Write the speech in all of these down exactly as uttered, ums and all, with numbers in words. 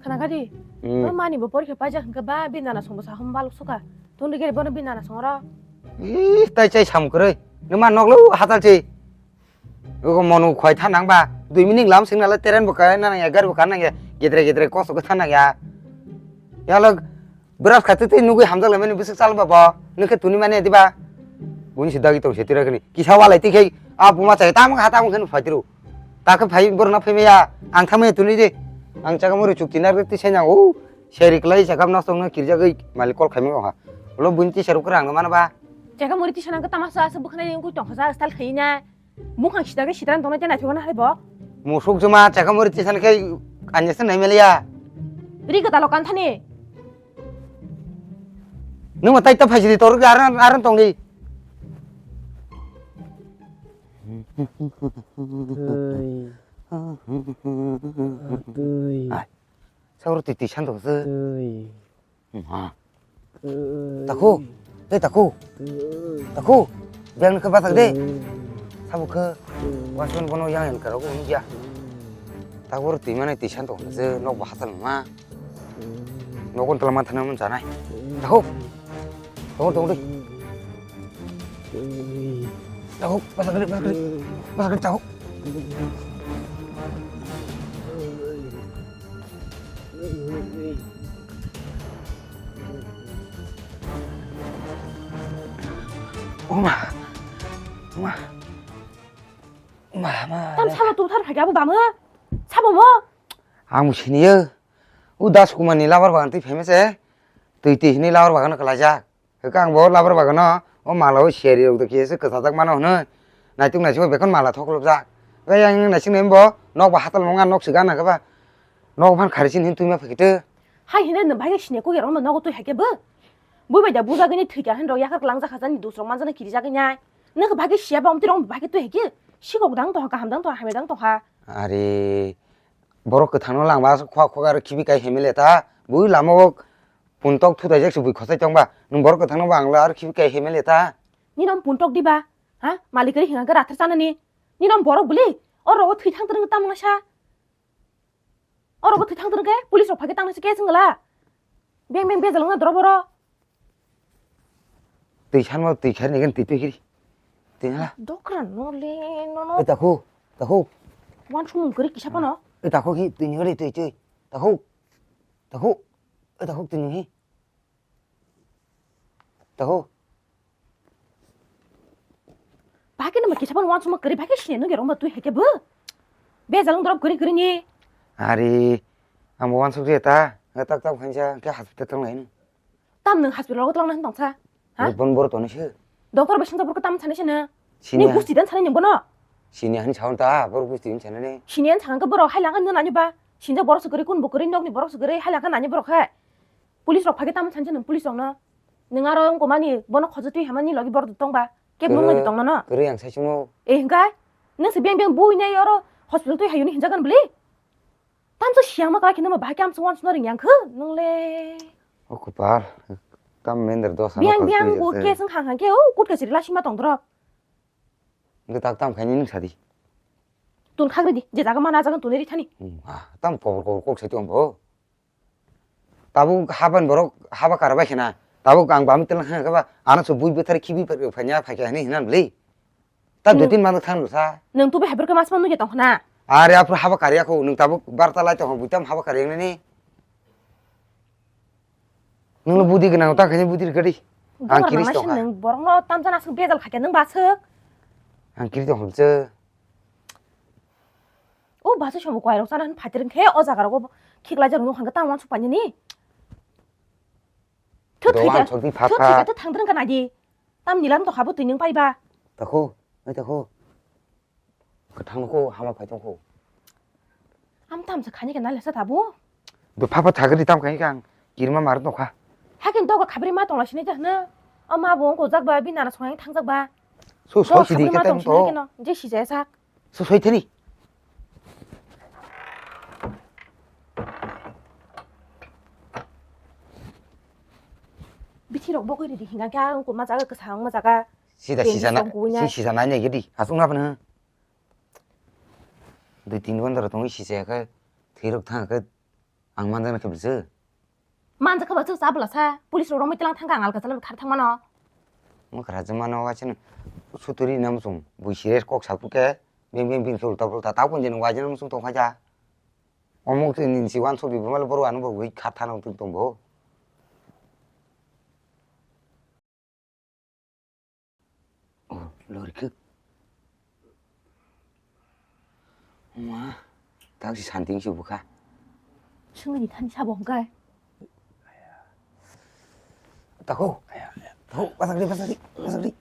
Khna kha di. Hmm. Bono mani bo porikha paijak hwnkhe ba bini nana songbo sa hum baluk suka. Tungdi gere bono bini nana songro. Ih, tai chai sam kwrwi. Numa noklo hatal chi. Ogo monu khwai tha nang ba. Dui minute lam sing nalai teren bo kai nang ya, gari bo kai nang ya. Gedre gedre koso khe tha nang ya. Yalo beras kha twi twi nugui hamjak lai mani bwswk chal ba bo. Nung khe tuni mani diba. Buni si dagi tong se tira kani. Kisa walai ti khai a buma chai tam kha tam khe phai tiru. Ta khe phai borna phai maya. Ang tha maya tuni di. Ang chaka muri chukti nar ti sai nang o. Seri klai chakam nokthong no kirjagwi malik call khaimung ha. Ulo buini tisarok kwrang no mano ba. Chakam muri tisana khe tamasa asa bwkhanai wngwi tongkha sa style khaina. Bukhang sida khe sida tongna tei naithok na hai bo. Musuk juma chakam muri tisana khe anya se nai meliya. Ri gata lo kan thani. Nung ma tai ta phaisidi tor aran aran tongdi. Twi. Twi. Ai. Sauro twi twi san tong se. Twi. Ma. Twi. Takhu. Tei takhu. Twi. Takhu. Biang khe bathak de. Twi. Sabo khe. Twi. Wasman bono yang yang karo ko ya. Twi. Takhu twi mane twi san tong se nok ba hatal ma. Twi. Nok on tala ma thana mun janai. Twi. Takhu. Tong tong de. Twi. Takhu, basa gede, basa gede. Basa gede takhu. Oma. Oma. Ma, ma. Tam salo tu thar phai abo bama. Sabo mo. Ang sini ya. U Das Kumar ni labar bagan twi famous eh. Twi twi ni labar bagan kalaja. Hwkhe ang bo labar bagano o mala o seri rok do kisa kwchajak mano hwnwi naituk naisik o bekhon mala thoklopjak. Hwkhe yang naisik nai bo nok ba hatal mwnga nok se gana khe ba nok phan khari sin hin twima phikite. Hai hine nw bai khe sine kok rok no nogo twi hai khe bo. Bui bai da bujagini thwikha hin rok yakar kwlang jakha jani dus rok manjana kiri jagwi nai. Nw khe bai khe siya ba omtwi rok bai khe twi hai khe sikok dang tongkha kaham dang tongkha hamya dang tongkha. Are borok kwthang no langma khwa khwa aro khibi kai hemile ta bui lama o. Puntok thutaijak se bui khosai tongba, nwng borok kwthangno ba ang lo aro khibi kai hemele ta. Nini om puntok diba? Ha? Malik ri hinga rathar chanani. Nini om borok buli? O rogo thwi thang twrwng tamo sa? O rogo thwi thang twrwng khe police rok phai khe tang nai se case wngla. Beng beng bejal wngna doro boro. Twi sanma twi khair ni twi twi kiri. Twi nala. Dokra no le no no. E takhu, takhu. Wan sumung kiri kisa pano. E takhu hi twi ni twi twi. Takhu. Takhu. E takhu twi ni hi. Tahu. Bahai khe nang kisa phano uansukma kwrwi, bahai khe sini nung ya rwngba twi hai khe bo. Bejal wng dorop kwrwi kwrwi ni. Ari, ang bo uansuk je ta, tak tak khainsa khe hospital tong lai. Tam nung hospital o tong nang tong sa? Ha? Bon bor toni se. Doctor bai sungsa bor ko tam sani sini. Sini. Ni gusti dan sani nung bono. Sini han saun ta, bor gusti hin sani ne. Sini han saun ka bor hai lang nung ani ba. Sinja borok se kwrwi kun bo kwrwi nok ni borok se kwrwi hai lang nani borok hai. Police rok phai khe tamo sanse nwng police rokno? Nwng aro wng komani bono khojo twi hamani logi borok tong ba? Kebo nung logi tong nono? Kwrwi ang sai chungo. Eh, hwnkhe? Nwng se beng beng bui nai oro hospital twi hayuni hinjagan bwlwi? Tamso siyang ma kwlai khe nang ma bahai khe amso uansukna ring yang khe nung le. O kwpal, tam mender dos ano. Biyang biyang bo case wng khang khang khe o kut kachari lasi ma tong dorop. Nde tak tam khaini nung sadi. Tun khagri di, je jaga mana jaga tuni ri thani. Hmm, ah, tam kobor kobor kok sai tong bo. Tabuk haban borok haba kara bai khena. Tabuk ang bami telang khna kaba. Ano so bui bethari khibi phanya phai kha hinwi hinan bli. Ta hmm. Dutin manuk thang sa. Nung tubi haber ke mas manu je tong khna. Are apro haba kariya kho nung tabuk barta lai tong bui tam haba kariya nani. Nung budi gwnang ta khani budi gadi. Ang kiris tong kha. Nung borok no tam jana sung bejal kha nung basuk. Ang kiris tong kha. O basa sobo kwai rok chana hin phatir khe o jaga rogo khiklai jak nung hangke tang wansuk painani. Thut thika thut thika thang drang kana di. Tam nilam to habo twi nung pai ba. Takhu, ai takhu. Kwthang ko hama phai tong kho. Am tam sa khani kana lesa tabu. Bo phapa thagri tam kai kang kirma mar tong kha. Hakin to khabri ma tong la sini jahna. O ma bo ko jak ba bi nana songyang thang jak ba. So so sidi ke tam to. Je si jaya sak. So soi thani. Bithi rok bokoi ridi hinga kya ang kuma jaga kwsa ang ma jaga. Sida sisa na si sisa na ne gidi asung na pna. Dui tin ghonta rok tongwi sisa khe thwi rok thang khe. Ang manjakna khe bwswk? Manjakha bwswk cha bwlasa. Police rok romwi tlang thangkha ang alka chala khar thangmano. Mwkhra jwmano waisano suturi na muchung bui sire kok salphuke beng beng beng khe ulta pulta ta kunjani waisano muchung tongkha ja. Omo khe nini si wansuk di bumalo boru ano bo wi kha thana tong tong bo. Oh, lori khe. Ma, tak si santing si bukha. Sungni thani sabo hongkai. Tako. Tako, pasakri, pasakri, pasakri.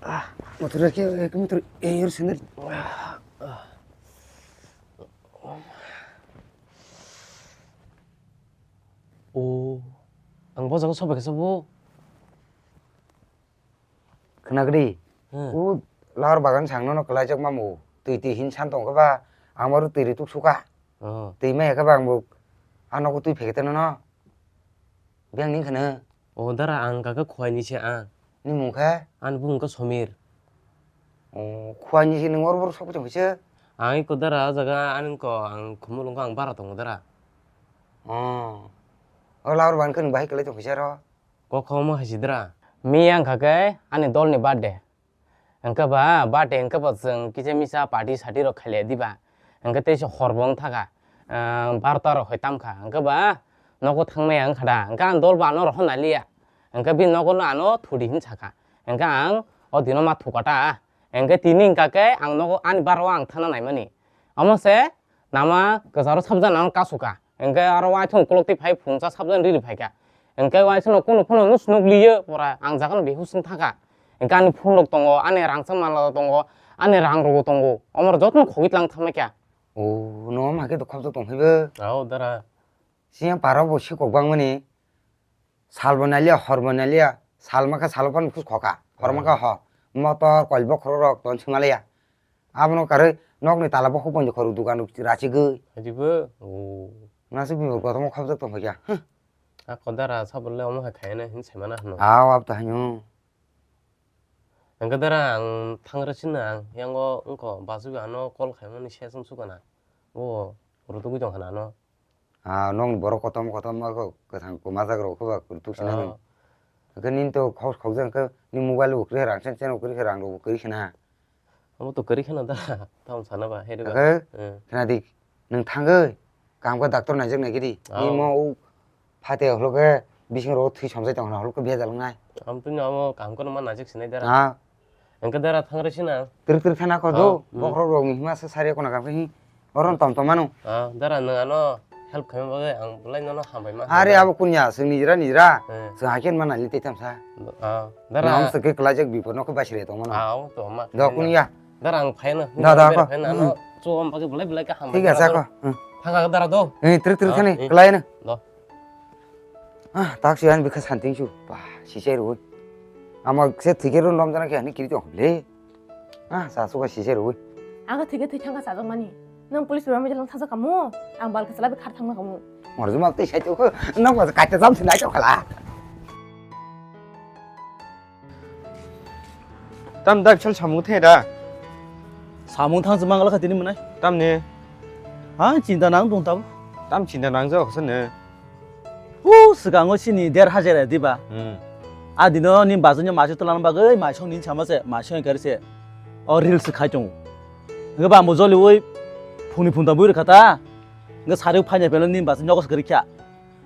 Ah, motor ke, ke motor, eh, yor sendiri. Oh, ang bo jaga sobai khe sabo. Khwnakdi. Hmm. U lahor bagan sangno no kwlaijak mamu. Twi twi hin san tongkha ba, ang aro twi ri tuk suka. Oh. Twi mai kha ba ang bo. Ano ko twi phekete no no. Biyang ning khana. O dara ang kaka khuaini se ang. Ni mung kha? Ani bumung kha Somir. O khuaini se nung oro boro sok chong kisa. Ang iko dara o jaga ani ko ang khumulung ko ang bara tongo dara. O. O lahor bagan khe nung bahai kwlai tong kisa ro. Kok kha omo hai si dra. Miya wngkha khe ani dolni birthday. Hwnkhe ba birthday hwnkhe ba chwng kisa misa party sati rok khailiya diba. Hwnkhe tei se hor bo wng thaka, ah, barota rok hoi tam kha. Hwnkhe ba nogo thangmaya wngkha da. Hwnkhe ang dol bo ano rohor nai liya. Hwnkhe bini nogo no ano thudi hin sakha. Hwnkhe ang o dino ma thuka ta. Hwnkhe tini hwnkha khe ang nogo ani bara o ang thangna naimani. Omo se Nama kwcharo sabjana ang kasuka. Hwnkhe aro waithung ukulok twi phai phunuksa sabjani riri phaikha. Hwnkhe waithungno kunu phano nus nuk liyo pora ang jagano bihus wng thangkha. Hwnkhe ani phone rok tongo, ani rangchak manla rok tongo, ani rang rokbo tongo. Omoro jotono khogwi tlang thangmaikha. O, no ma khe to khopjak tong phaibo. Ao dara. Siyang parok bo sikok bangmani. Salbo naliya, horbo naliya, sal makha salo phano khus khoka, horbo makha hor. Motor, koil bokhorok rok ton sima laya. Abono karwi nokni tala bo hupon khoro dukan rok rachigwi. Haidibo, o. Nasuk bini kotorma khopjak tong kha. Huh. A kodara sabole omo hai khaina hin saimana hwno. Aw, ab ta hanyo. Ang kodara ang thangra sina ang yango wngkho basu ano call khaimani session sukana. O, rutugwi tong khana ano. Ah, nokni borok kotom kotom ma kho, kwthang kwmajak rok khe ba kwrwi tuk sina nung. Ah. Hwnkhe nini to khok khokjak hwnkhe nini mobile bo kwrwi rang chen chen bo kwrwi khe rang rok bo kwrwi khna. Amo to kwrwi khna da, tamo sana ba, hai rwba. Hwnkhe khna di, nwng thangwi kaham khe doctor naijak nai khe di. Nini mo o phate holo khe bising rogo thwi somjai tong khna, holo khe bejal wngnai. Amo tini amo kaham kheno ma naijak sinai dara. Ah. Hwnkhe dara thangrwi sina. Twrwk twrwk thana kho do, bokhorok rokni hima se sari kono kha khe hi. Oron tom tom manu. Ah, dara nwng ano help khaima bagwi ang belai nono hambai ma. Are abo kunya, chwng nijra nijra. Chwng hakhe ma nali tei thamsa. Ah, dara. Nwng se khe kwlaijak bipor no khe basire tong mano. Ah, abo to ma. Do kunya. Dara ang phaino. Da, da, ko. Ano chuwam bagwi belai belai khe hambai. Thik ase ko. Thanga dara do. Eh, twrwk twrwk thani kwlai no. Do. Ah, tak si ani bikha santing su. Bah, si sai rui. Ama se thike ro nom jana khe ani kiri tong le. Ah, sa suka si sai rui. Ang thike thik thangka sa jong mani. Nang police ro mejal thang sa kamu. Ang bal khe sala bi khar thang kamu. Mor juma tei sai to ko. Nang ma kaita jam sinai to khala. Tam dak sal samung the da. Samung thang jemang la kha tini mwnai. Tam ne. Ha, chinta nang dong tab. Tam chinta nang jao khosne. Hu, swkango chini der hajar ya diba. Hmm. A dino ni bazanya macho tolan bagwi maisong ni sama se, maisong kar se. O reels khai tongo. Nge ba mo joli oi phuni phunta bui rkha ta. Nge sari phanya pelo ni bazanya kos gari kya.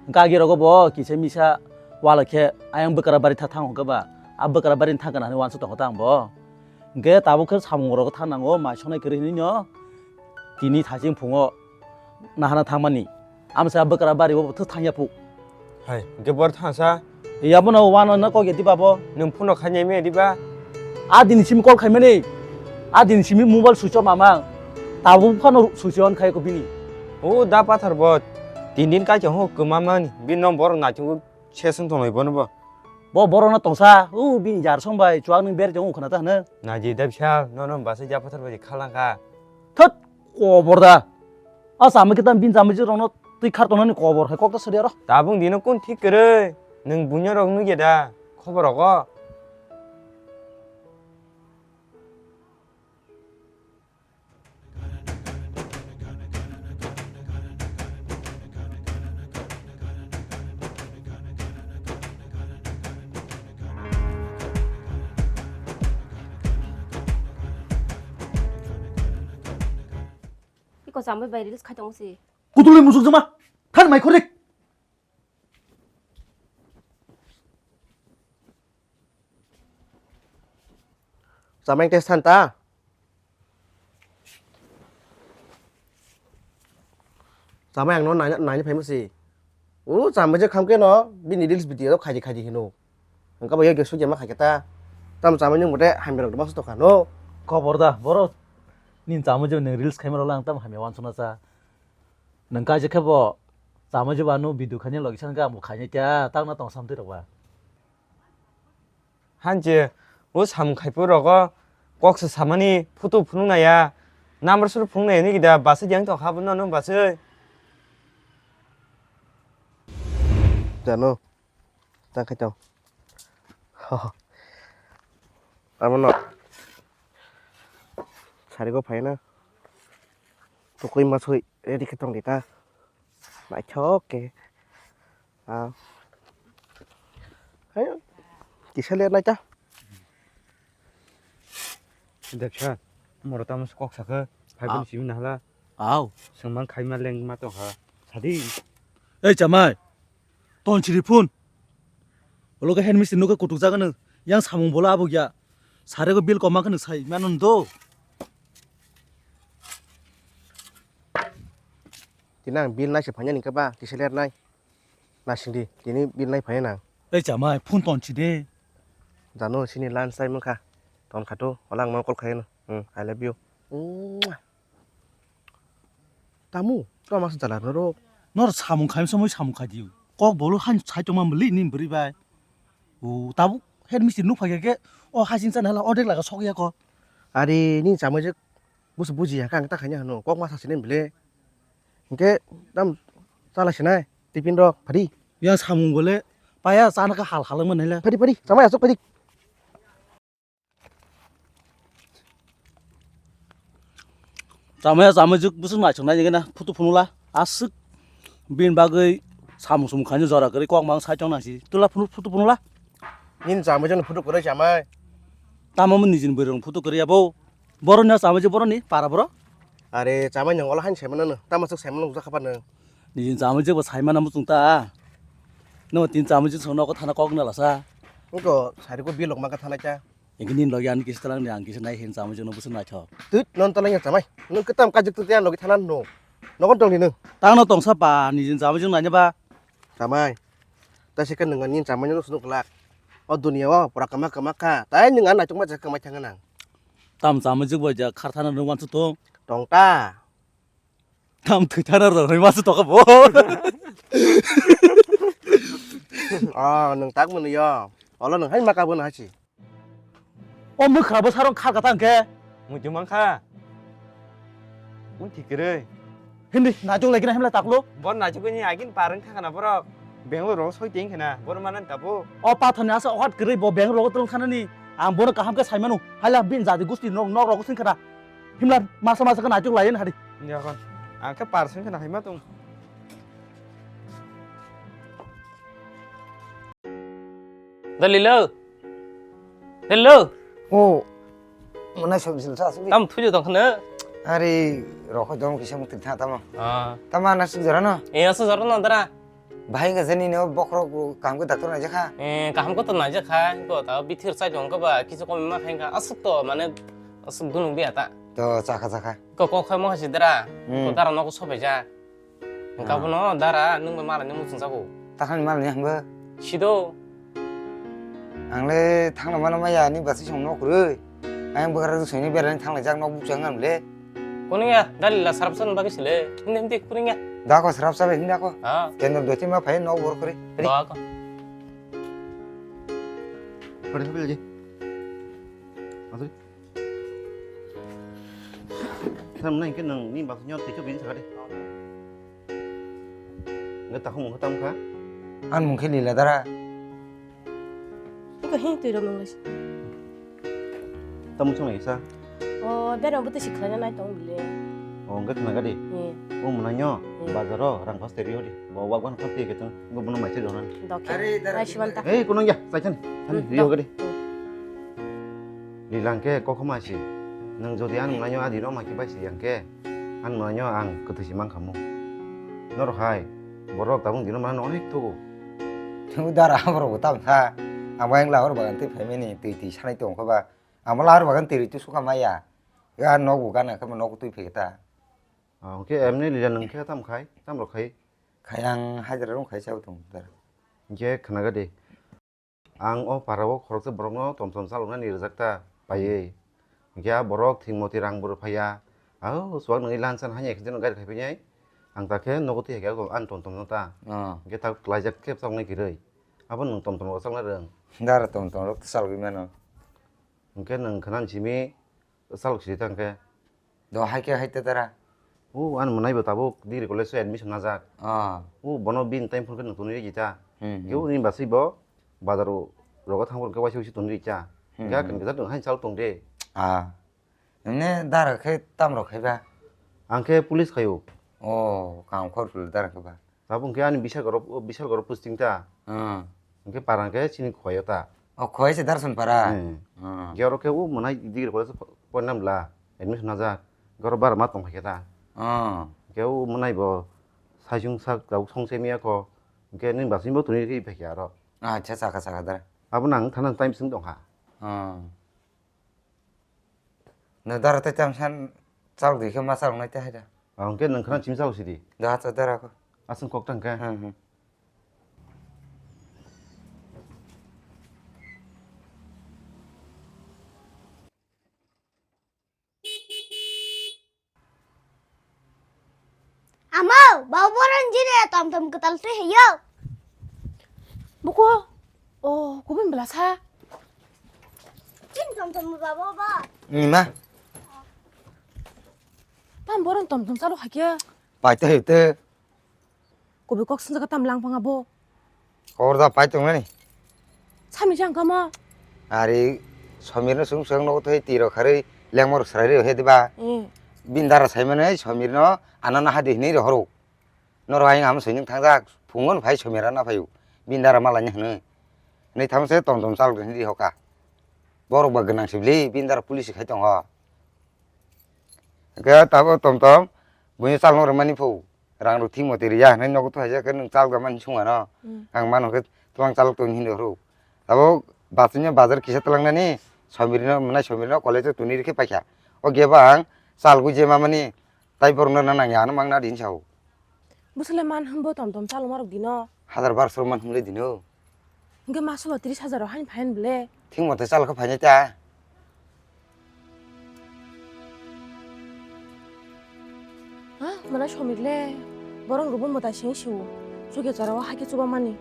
Gagi rogo bo kisa misa wala khe ayang bwkra bari tha thango khe ba. A bwkra bari thang kana ni wansa tongo ta ang bo. Hingke tabuk khe samung rok thang nango, mai sonai kwrwi hinwi no tini thaching phungo nahana thangmani. Amsa bwkra bari o thwk thangya phu. Hai, hingke bor thangsa? Yabo no wano no kok ya diba bo? Nwng phone no khainai me diba? A dini simi call khaimani. A dini simi mobile switch off mamang. Tabuk phano switch on khai ko bini. O da pathar bo tin din kai chong ho kwmamani. Bini number naithok sesong tonglai bono bo. Bo borok no tongsa, o bini jar song bai chuak nung ber jong khna ta hwnwi. Naji da bisial, nono bwsai ja pathar bai khalangkha. Thot, kobor da. A samwi kitan bini samwi rok no twi khar tongnani kobor hai kok ta sadi aro. Tabung dino kun thik kwrwi, nwng buino rok nugya da, khobor rogo. Chamai bai reels khai tong si. Kutulwi musuk jama. Than mai khorik. Chamai test than ta. Chamai ang no nai nai phai musi. U chamai je kham ke no bini reels video khaji khaji hino. Ang ka ba yo ge sugya ma khai ta. Tam chamai nung bote hamya rok ma su to kha no. Khobor da boro. Nin chamai je nung reels khai ma rok lang tam hamya wan suna cha. Nung ka je khe bo chamai je ba no video khai ni logi san ga mo khai ni ta tang na tong sam twi rok ba. Hanche, o samung khaipu rogo kok se samani photo phunuk naya, number suru phunuk naya nigi da, basai yang tong kha bono no basai. Jano, ta khai tong. Ho, ho. Abono. Sari go phaina. Tukui masui ready khe tong di ta. Naithok khe. Ah. Hai. Kisa le nai ta. Dekha, moro tamo kok sakha, phai bini simi nahla. Au. Sengmang khaima lengma tongkha. Sadi. Ei chamai. Ton chiri phun. Olo khe hand mistri nokhe kutuk jagano. Yang samung bola abo ya. Sare go bill koma kheno sai mano do. Tini ang bill nai se phanya ni kaba, kisa le nai. Nasing di, tini bill nai phai nang. Tei chamai, phone ton si de. Jano sini lunch time wngkha. Ton kha to, wala ang ma call khai no. Hmm, I love you. Mwah. Tamu, to mas jala no ro. Nor samung khaim samui samung khai diu. Kok bolu han sai tongma mli ni bri bai. O tabu head mister nuk phai ke, o hasing chan hala odek laga sok ya ko. Are ni chamai je busu buji ya kang ta khanya hano, kok ma sa sini bile. Hingke tam chala sinai, tiffin rok, phadi. Ya samung bole, paya chana ka hal hal man hele. Phadi, phadi, chamai asok phadi. Chamai, chamai juk busuk nai chongnai jengena, photo phunula, asuk bin bagwi samung sumung khaini jora kwrwi kok mang sai chongnai si. Tula phunu, photo phunula. Nin chamai jano photo kwrwi chamai. Tamo mun nijin bwrwi rong photo kwrwi abo. Boroni o chamai je boroni para boro. Are chamai nang ola han saimano no. Tamo sok saimano nukjak khapa nang. Nijin chamai je bo saimana muchung ta. No tin chamai je song nogo thana kok na lasa. Nko sari ko bilok maka thana cha. Engke nin logi ani kisa talang ni ang kisa nai hin chamai je no busu naithok. Tut non talang ya chamai. Nung ketam kajik tu tian logi thana no. Nogon tong ni nung. Tang no tongsa pa nijin chamai je nanya ba. Chamai. Ta se kan nung ani chamai no sunu kelak. O dunia o pura kama kama kha. Tai nung an naituk ma je kamai thang nang. Tam chamai je bo ja khar thana nung wan su tong. Tong ta. Tam thwi thana rw rw ma se tokha bo. Ah, nwng tak mwnwi yo. Olo nwng hai maka bono hai si. O mwkhra bo sarong kha kata hwnkhe. Muitu mankha. Mun thik kwrwi. Hindi, najok lai gina himla taklo. Bo najok ni agin pareng thangana borok. Bangalore ro soi teng khana. Bor manan tabu. O pathani asa ohat kwrwi bo Bangalore ro tong thanani. Ang bono kaham khe saimano. Haila bin jadi gusti nok nok ro sing khana. Himla masa masa khe naituk lai hadi. Yakon. Ang khe par sing khana haima tong. Dalilo. Dalilo. O. Mona sabjil sa asli. Tam thujo tong khana. Are rokho dom kisa mukti tha tamo. Ah. Tama nasik jora no. E asa jora no dara. Bahai wngkha je nini o bokhorok kaham khe doctor naijakha? Eh, kaham khe to naijakha, hwnkhe o ta bithir side o hwnkhe ba kisa kom ma khaikha, aswk to mane aswk gunung biya ta. To chakha chakha. Ko kok khai ma khai sidra, Hmm. Ko dara nogo sobaija. Hwnkhe Ah. Abono dara nwng bai malani muchung jago. Takhani malani hwnba? Sido. Ang le thangna mano maya ani bwsai song nok kwrwi. Ang bwkra rw soini berani thanglaijak nok bukcha wngkha le. Kuning ya, dalila sarapsa ni bagwi sile. Hindi hindi kuning ya. Da ko sarapsa bai hindi ako. Ha. Kendro doti ma phai nok bor kwrwi. Ready? Da ko. Pare pare je. Asri. Sam nai ke nang ni bak nyo te chubin sakade. Nge takhum nge tam kha. An mungkhe lila dara. Iko hing twi rok nang lai. Tamo chwng lai sa. O, bera bo twi si khlaina nai tong bile. O, hwnkhe khna gadi. Hmm. O mwnai nyo, Hmm. Bazaro rang khas teri hodi. Bo wak ban khap twi khe chwng, bo bono mai se jonan. Dokhe. Are, dara Nai siman ta. Ei, kunung ya, sai chan. Than Hmm, rio dok. Gadi. Hmm. Lilang khe kokhoma si. Nang jodi an mwnai nyo adi no ma ki bai si yang khe. Ang nono ang kwthwi se mankhamu. Norok hai, borok tabuk dino mano onek tugo. Tei dara borok bo tam kha. Ang bayang lahor bagan tei phaimani twi twi sanai tong kha ba. Ang bo lahor bagan twi rwi tu sukha maya. Ya nok bo gana khe nok twi phai ta. Ah, hwnkhe emni lila nwng khe tam khai, tam rok khai? Khai ang hajra rong khai chao tong dara. Hwnkhe khnaga de. Ang o para o khoroksa borokno tom tom chaloknani rijak ta paiwi. Hwnkhe a borok thwngmoti rang bo rw phaiya. Ao chuwak nungwi lansa haino ekhe jeno gari khai phinai. Ang ta khe nogo twi hai khe ang tom tom no ta. Ah. Hwnkhe ta klaijak khe chaloknai kwrwi. Abo nwng tom tom rok chalokna rwng. Dara tom tom rok chalogwi mano. Hwnkhe nwng khna simi chalok sidi ta hwnkhe. Do hai khe hai te dara. O, ani mwnai bo tabuk degree college o admission najak. Ah. O, bono bini time phone khe nwng tonwi rikha. Hmm, hmm. Kebo ni basui bo bazar o rogo thang phone khe waisa waisa tonwi rikha. Hmm, hmm. Ga kan gajak nwng haino chal tong de. Ah. Nini dara khe tam rok khai ba? Ang khe police khai o. O, kam khor phul dara khe ba. Tabuk hwnkhe ani Bishalgarh, Bishalgarh posting ta. Hmm. Hwnkhe para hwnkhe chini Khowai o ta. O, Khowai se Darshan para? Hmm. Hmm. Hwnkhe oro khe o mwnai degree college o porinani bwla admission najak. Hwnkhe oro bara ma tong phaikha ta. Hmm. Hwnkhe o mwnai bo saichung sak tabuk song se miyakho. Hwnkhe nini basui bo tonwi rikha phaikha aro. Acha, chakha, chakha dara. Abono ang thana time swng tongkha. Hmm. No dara tei tam san chalok di khe ma chalok nai te hai da. Ah, hwnkhe nwng khna chim chalok sidi. Da cha dara ko. Aswng kok tang khe. Hmm, hmm. Amo, bau boran jini tom tom kwtal twi hayo. Buko, oh, kubun belasa. Chin tom tom babo ba. Ni ma. Tam boran tom tom chalo hakya. Pai te te. Kubi kok swngjak tam lang pang abo. Kobor da pai tong nani. Sami jang kama. Ari Somir no sung sung no thoi tiro kharwi lengmor srai ri he diba. Eh. Bini dara sai mane Somir no anana hadi hinwi rohoro. Noro ayang am saining thangjak phungon phai Somir na phayu. Bini dara malani hwnwi. Nai thamse tom tom chal hinwi hoka. Borok ba gwnang sibli bini dara police khai tongo. Ga tabo tom tom buini chal no rwmani phu. Rang rok thik motwi riya hinwi nogo to haijak khe nwng chal gamani sung ano. Hmm. Ang mano khe twlang chalok tong hinwi horo. Abo basino bazar kisa twlang nani Somir no mwnai Somir no college o tuni rikhe paikha. O geba ang chal gui je mamani tai borok no nang ya ano mang na din sao. Bwswle man hwnbo tom tom chalok marok dino. Hazar barso man hwnle dino. Hwnkhe masulo tris hazar o hain phain bwle. Thik mote chal khe phainai ta. Ha, mwnai Somir le. Borok rubun mwtai sing siu. Chuke chora o hakhe chuba mani.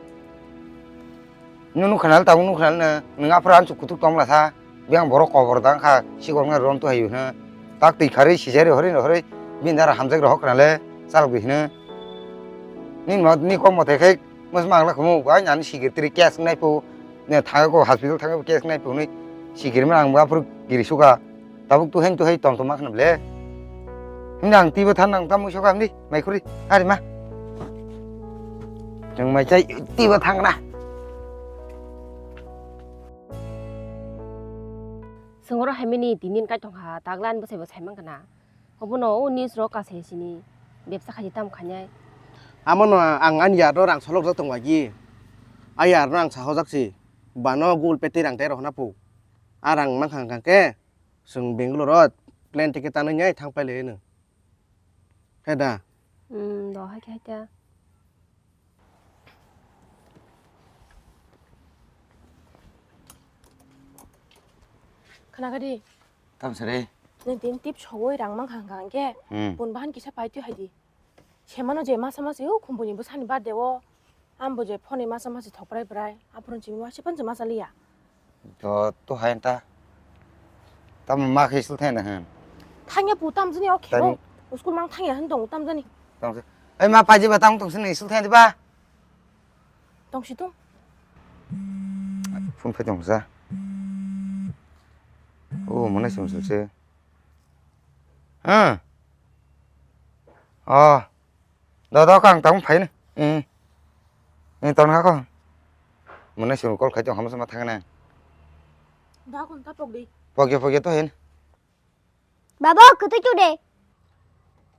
Nunu khanal tabuk nu khanal na. Nwng aphra anchuk kutuk tongla sa. Biyang borok kobor dang kha. Sikok na ron tu hayu hna. Tak twi kharwi sijari hori hori. Bini dara hamjak rohok khanale. Chalok di hna. Ni mo, ni kok mote khai. Mas mang la kumu, ai nani sikir tiri case nai pu, ne thango ko hospital thango case nai pu ni sikir ma ang ba pur giri suka, tabuk tu hen tu hai tom tom ma khna ble. Himna ang tiba than nang tamu suka ni, mai khuri, ari ma. Jeng mai chai tiba thang na. Sengoro hai mini tinin kai tong ha, taglan bwsai bwsai mang kana. Obono o news rok kasai sini bebsa khaji tam khainai. Amono ang ani yar no rang solok jak tong agi. A yar no ang sahojak si. Bano Google Pay tei rang tei rohna pu. A rang mang khang khang khe, chwng Bangalore o plane ticket tanwi nai thang pai le no. He da? Hmm, do hai khe hai ta. Khna kha di. Tam sare. Nang tin tip sogoi rang mang khang khang khe. Hmm. Pun bahan kisa pai tu hai di. Semano je masa masa yo khumpuni bo sani birthday o. Ambo je phone masa masa thok prai prai. Apron chimi masa pan masa liya. To, to hai ta. Tam ma khe sul thai na han. Thangya pu tam jini o khebo. School mang thangya han dong tam jani. Tam se. Ai ma paji ba tang tong sini sul thai ba. Tong si tong. Phone phai tong sa. O, mane sum sum se. Ha. Oh. Da, da, kang tang phai ni. Eh. Eh, ton ha ko. Mane sum call khai tong hamsa ma thang na. Da kon ta pok di. Pok ya, pok ya to hen. Baba, kutu chu de.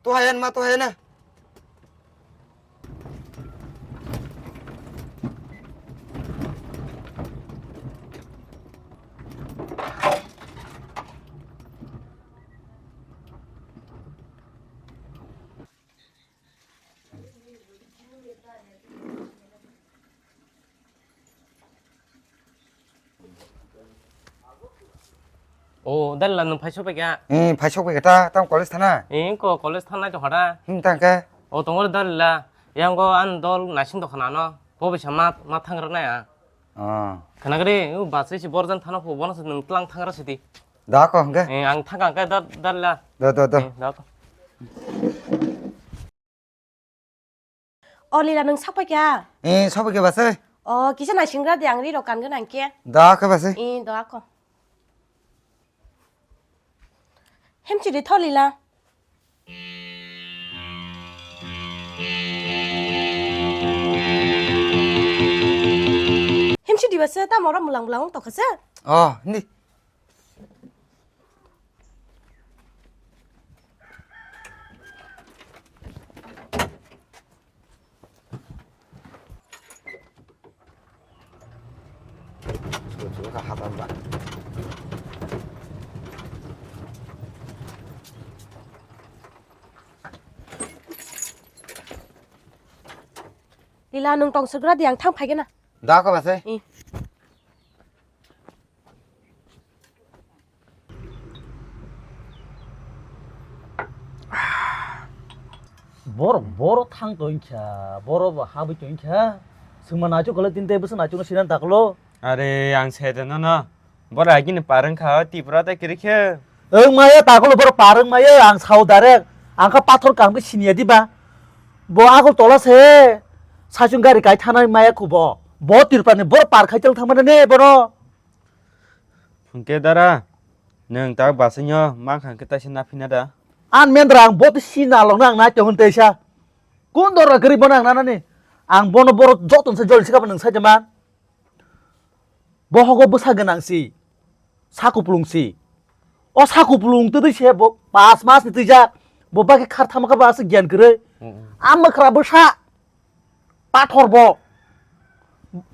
Tuhayan ma, tuhayan na. O, Dalila, nwng phai sokphaikha? Eh, phai sokphaikha ta, tamo college thana? Eh, ko college thangnai tongkha da. Hmm, tangkhe? O, tongo Dalila. Yang go an dol naising tongkha nano. Bo bisa ma, ma thangraknai ang. Oh. Khnakhe, o bus se borjan thana pho, bono se nwng tlang thangra sidi. Da ko hwnkhe? Eh, ang thangkha hwnkhe da, Dalila. Da, da, da. Eh, da ko. O Lila, nwng sokphaikha? Eh, sokphaikha bwsai. O, kisa naisingra di, ang ri rok kan gwnang khe. Da khe bwsai. Eh, da ko. Himchidi tho Lila. Himchidi bwsai tamo oro mulang mulang wng tongkha se? Oh, hindi. Lila, nwng tong swkra di, ang thang phai gana. Da ko bwsai. Eh. Borok, borok thang tongkha, borok bo habwi tongkha. Swngma naichuk kwlai tini tei bwswk naichukno sinani daklo. Are, ang sai da nono. Borok agini par wngkha, Tripura tei kwrwi khe. Wng maya, takolo borok par wng maya, ang sao direct. Ang kha pathor kaham khe siniya diba. Bo Agartala se saichung gari kai thanai maya kho bo. Bo Tripura ni borok par khai tong thangmani ne bono. Hwnkhe dara, nwng tak bwswino mankha hwnkhe taisa naphina da? An mendra ang bo tei si nalokno ang nai tongwng teisa. Kun dora kwrwi bono ang nanani? Ang bono borok joto se joli se kabo nwng sai man. Bo hogo bwsa gwnang si, sa kupulung si. O sa kupulung twtwi se bo pas mas ni twijak, bo bagwi khar thama kha bo aswk giyan kwrwi. Mm, mm. A mwkhra bwsa, pathor bo.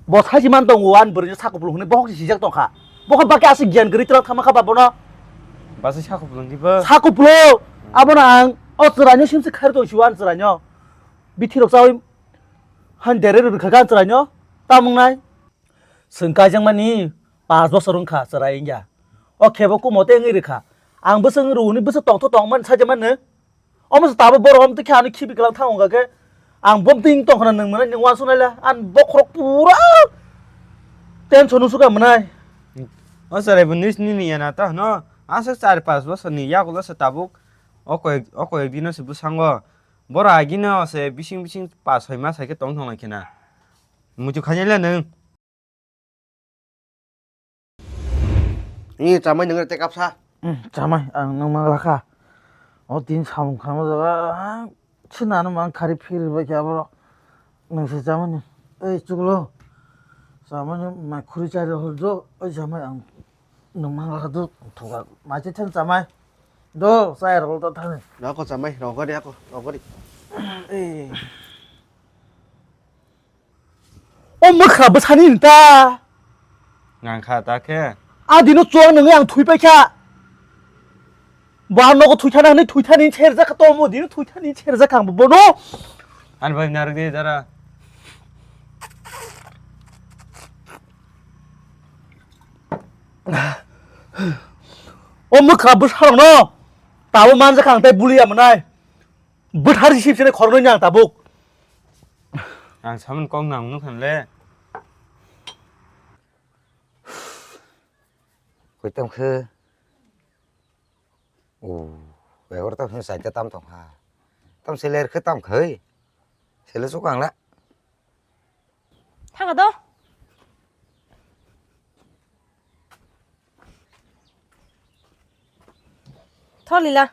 Bo saji man tongo, ani bwrwi sa kupulung hwnwi bohok si sijak tongkha. Bohok bagwi aswk giyan kwrwi twlang thama kha ba bono. Bwsai sa kupulung di bo? Sa kupulung, abono ang o chwraino simsi khair tong siwo ani chwraino. Bithi rok chawi han dere rw rwkha kha ani chwraino. Tamung nai. Chwng kaijakmani pash bosor wngkha chwrai wngya. O khebo kumo tei wngwi rwkha. Ang bwswk wngwi rwuni bwswk tongtho tongmani sajakmani. Omo se tabuk borok omo twi khe ano khibi kwlang thang wngkha khe. Ang bom twi wng tongkhana nwng mwnai nwng uansuk naila. Ani bokhorok pura tension wngsukha mwnai. O chwrai bo nini yana ta hwno. Aswk char pash bosorni yagulo se tabuk o koyek, o koyek dino se bwskango. Borok agino se bising bising pash soi mas hai khe tong thang lai khena. Muitu khainai le nwng. Ni chamai nang te kapsa. Hmm, chamai ang nang mang lakha. O tin samung khama jaga, ah, china no mang khari phiri bai kya bro. Nang se chamai ni. Ei chuklo. Chamai ni mai khuri chari hol jo. Oi chamai ang nang mang lakha do. Thoga mai che then chamai. Do sai rol to thani. Roko chamai, roko ri ako, roko ri. Ei. O mwkha bwsani nta. Nang kha ta khe. A dino chuang nangwi ang thwi paikha. Bo ang nogo thwi thana hwnwi thwi thani cherjak kha tomo dino thwi thani cherjak kha ang bono. Ani bai narwk di dara. O mwkha bwsarokno tabo manjak kha ang tei buliya mwnai. Bwthar sip sene khoroknwi ni ang tabuk. Ang samani kok nang nuk khan le. Koi tam khe? O, egarota phano chaita tam tong kha. Tam se ler khe tam khai. Sele chukang la. Thanga do. Tholila.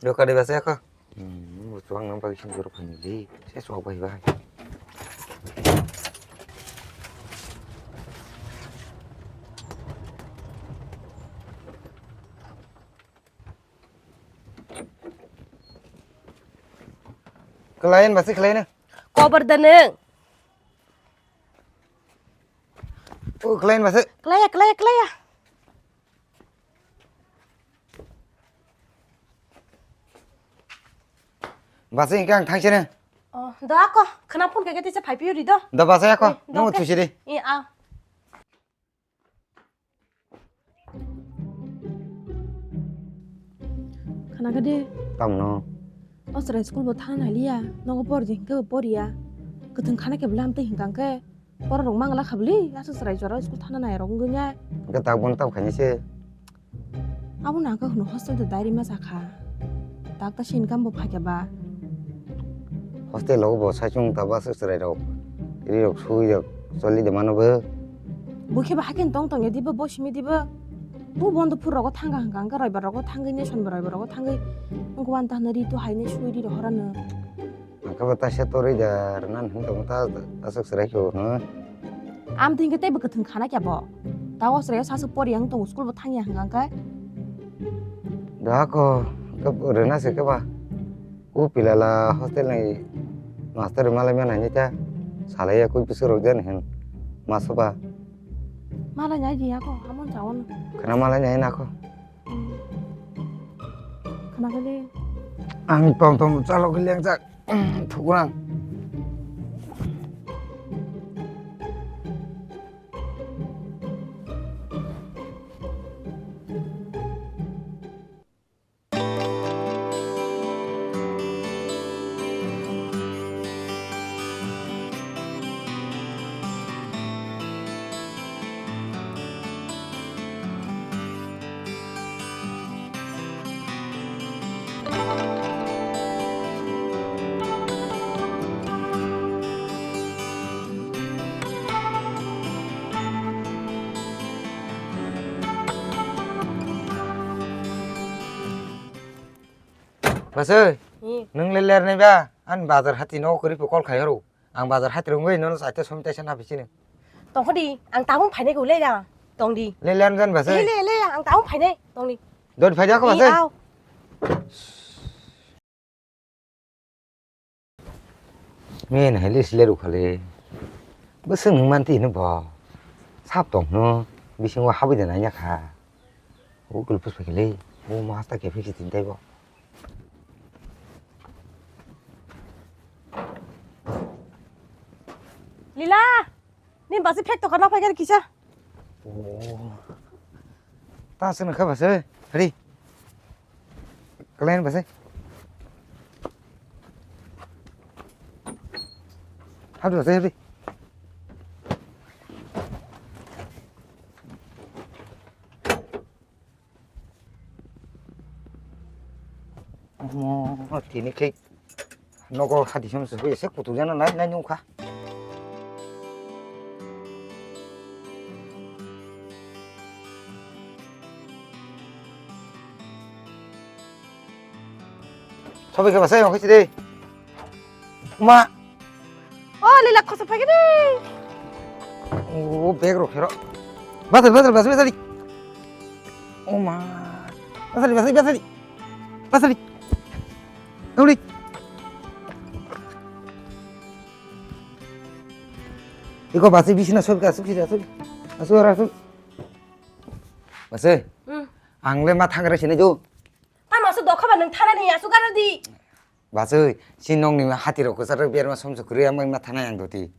Yo kade basa ya ko. Hmm, chuang nang pagi sini juru pani di. Saya suak bai bai. Kelayan basi kelayan. Kobar da neng. Oh, kelayan basi. Kelaya, kelaya, kelaya. Basi engke ang thangsi ne. Oh, da ako, khana phone kake tisa phai piyo ri do. Da basi ako, eh, nung dong te. Thusi di. Eh, a. Khana kade. Tamno. O chwrai school bo thana nai liya, nogo por jeng khe bo por ya. Kwthwng khana khe bwlam tei hwnkha khe. Borok rok mangla kha bwle, aswk chwrai jora school thana nai rok wngwi nai. Hwnkhe tak bono tamo khainai se. Abo nang khe hwnwi hostel de diary ma cha kha. Tak ta se income bo phaikha ba. Hostel o bo saichung ta ba aswk chwrai rok. Ri rok sui rok choli de mano bo. Bo khe ba hakhe tong tong ya di bo, bo simi di bo. Bo bondo phur rogo thang kha hwnkha hwnkhe roibar rogo thangwi ne sonbar roibar rogo thangwi. Wngkhe wan ta hwnwi ri tu hai ne sui ri rohor ano. Ang khe bo taisa torwi da rwna hinwi tongo ta aswk chwrai khe bo no. Am twi hwnkhe teibo kwthwng khana khe bo. Ta o chwrai o saswk pori ang tongo school bo thangya hwnkha hwnkhe. Da ko khe rwna se khe ba. O pila la hostel ni master malai mani ta salai ya koi bwswk rok jani hin maso ba. Malai nai di ako amon jawon. Khana malai nai na ko. Khna khe le. Ang tong tong chalok khe lengjak. Thukrang. Bwsai, hmm, nwng le ler nai ba? Ani bazar hati no kwrwi pho call khai horo. Ang bazar hati rwngwi nono saita somita se nabi sini. Tongkho di, ang tabung phainai kho le ya. Tong di. Le ler jan bwsai. Le, le, le, ang tabung phainai. Tong di. Dot phai ja ko bwsai. Au. Men hai le sile rukha le. Bwswk nwng manti hino bo. Sap tong hino. Bisingo habwi de nai ya kha. O kulpus phai khe le. O masta khe phai khe tin tei bo. Lila! Ni basi phek tokar na phai kisa. Oh. Ta sini kha basi. Hari. Kalian basi. Hadi basi, hadi. Omo, tini khe nogo hati song se hui se kutuk jana nai, nai nukha. Sobai khe bwsai ongkhe sidi. Ma. O, Lila, khosa phai khe de. O, bag rok hero. Basari, basari, basari, basari. O ma. Basari, basari, basari. Basari. Dori. Iko basi bisina sob ka asuk sida asuk. Asuk ara asuk. Basi. Hmm. Ang le ma thangre sini jo. Tamo asuk dokha ba nang thana ni asuk ara di. Basi, si nong ni hati rok kwcharo berma somso kwrwi amai ma thana yang doti.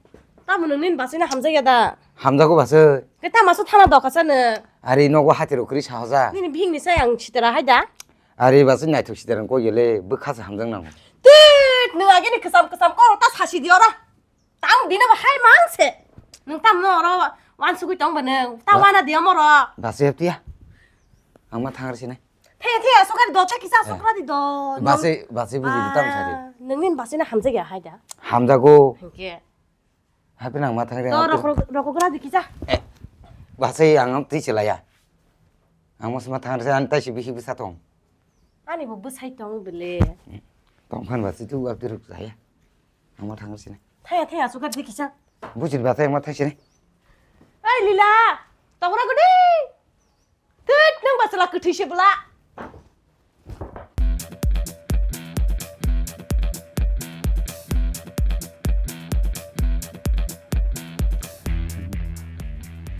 Tamo nang nin basi na hamjak ya da. Hamjago basi. Ke tamo asuk thana dokha sa ne. Ari nogo hati rok kwrwi sahoja. Nini bihik ni sai ang sitera hai da. Ari basi naithok sitera ko yele bwkha sa hamjak nang. Tit, nang agi ni kwcham kwcham ko ta sasi di ora. Tamo dina ba hai mang se. Nang tamo oro wan sugui tong ba nang. Ta ba-, wana dia moro. Basi hep tiya. Ang ma thangre sini. Thaya, thaya, asukar do, chakisa asukra di do. Basi, basi buji di tam sari. Ah, nangni basi na hamjak ya hai da. Hamjago. Hingke. Hape nang ma thangre. To rok, rok, rok, rok, di kisa. Eh, basi ang twi se laya. Ang mas ma thangre se, ang tai se bihi bisa tong. Ani bo bwsai tong bele. Tong phan basi tu abdi ruk saya. Ang ma thangre sini. Thaya, thaya, asukar di kisa. Buji basi ang ma thai sini. Ai, Lila. Tongra gudi. Tit, nang ba chwla kwthwi se bwla.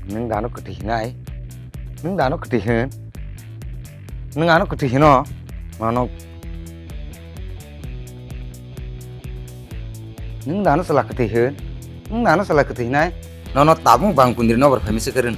Nwng dano kwtwi hinai? Nwng dano kwtwi hin? Nwng ano kwtwi hino? Mano. Nwng dano chwla kwtwi hin? Nwng dano chwla kwtwi hinai? Nono tabung bang kundri nobar phaimisa kwrwn.